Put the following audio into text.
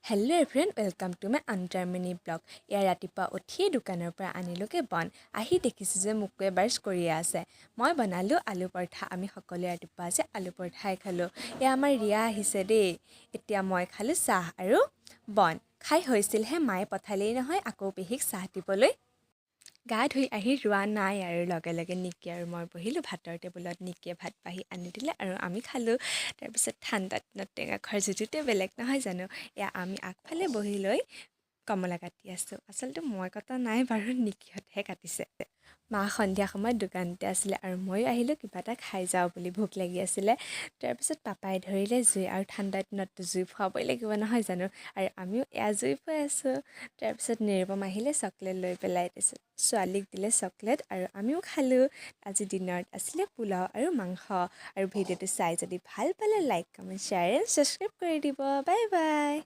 Hello everyone, welcome to my another mini vlog. এয়া ৰাতিপুৱা উঠিয়েই দোকানৰ পৰা আনিলোগৈ বন। আহি দেখিছোঁ যে মোকোৱে ব্ৰাছ কৰিয়ে আছে। মই বনালোঁ আলু পৰঠা। আমি সকলোৱে ৰাতিপুৱা আজি আলু পৰঠাই খালোঁ। এয়া আমাৰ ৰিয়া আহিছে দেই। এতিয়া মই খালোঁ চাহ আৰু বন। খাই হৈছিলহে, মায়ে পঠালেই নহয় আকৌ পেহীক চাহ দিবলৈ। গা ধুই আহি ৰোৱা নাই আৰু লগে লগে নিকি আৰু মই বহিলোঁ ভাতৰ টেবুলত। নিকিয়ে ভাত বাঢ়ি আনি দিলে আৰু আমি খালোঁ। তাৰপিছত ঠাণ্ডা দিনত টেঙা খোৱাৰ জুতিটোৱে বেলেগ, নহয় জানো? এয়া আমি আগফালে বহি লৈ কমলা কাটি আছোঁ। আচলতে মই কটা নাই বাৰু, নিকিহঁতেহে কাটিছে। মা সন্ধিয়া সময়ত দোকানতে আছিলে আৰু ময়ো আহিলোঁ কিবা এটা খাই যাওঁ বুলি, ভোক লাগি আছিলে। তাৰপিছত পাপাই ধৰিলে জুই আৰু ঠাণ্ডা দিনততো জুই ফুৱাবই লাগিব, নহয় জানো? আৰু আমিও এয়া জুই ফুৱাই আছোঁ। তাৰপিছত নিৰুপম আহিলে চকলেট লৈ পেলাই। তাৰপিছত ছোৱালীক দিলে চকলেট আৰু আমিও খালোঁ। আজি ডিনাৰত আছিলে পোলাও আৰু মাংস। আৰু ভিডিঅ'টো চাই যদি ভাল পালে, like, comment, share and subscribe কৰি দিব। Bye bye.